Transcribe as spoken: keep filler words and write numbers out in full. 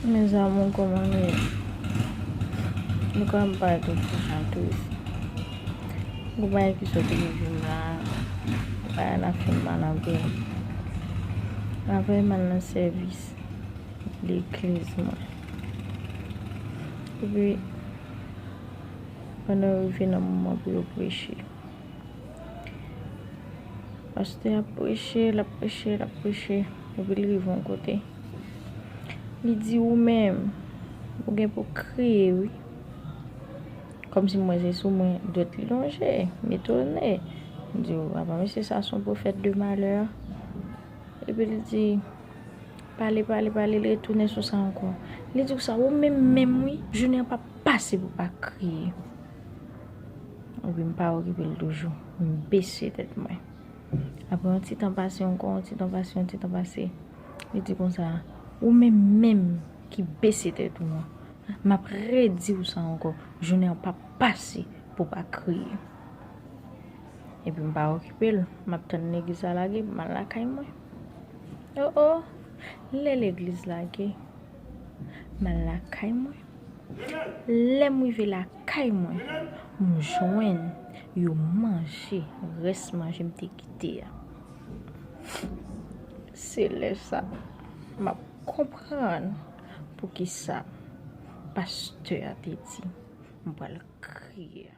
Mes amours, kòman nou ye? Nou ka m pale tout pou sa tou. Gon bagay ki sot rive m la, bagay la fè m mal anpil. Avè m al nan sèvis legliz mwen. Epi, pandan yo rive nan moman pou yo preche, pastè a ap preche, l ap preche, l ap preche. Epi l rive yon kote. Li di, "Ou menm, ou gen pou kriye, wi." Kòmsi m wè se sou mwen dwèt li lonje. M etone. M di, "O, apa mesye sa se yon pwofèt de malè." Epi li di, pale, pale, pale, li retounen sou sa ankò. Li di konsa, "Ou menm menm, wi, jounen an p ap pase pou w pa kriye." Epi m pa okipe l toujou. M bese tèt mwen. Apre yon ti tan pase ankò, yon ti tan pase, yon ti tan pase. Li di konsa, "Ou menm menm ki bese tèt ou an, m ap redi w sa ankò, jounen an p ap pase pou w pa kriye." Epi m pa okipe l, m ap tann legliz la lage pou m al lakay mwen. O o, lè legliz lage, m al lakay mwen. Lè m rive lakay mwen, m jwenn yo manje rès manje m te kite a. Se lè sa m ap konprann poukisa pastè a te di m pral kriye.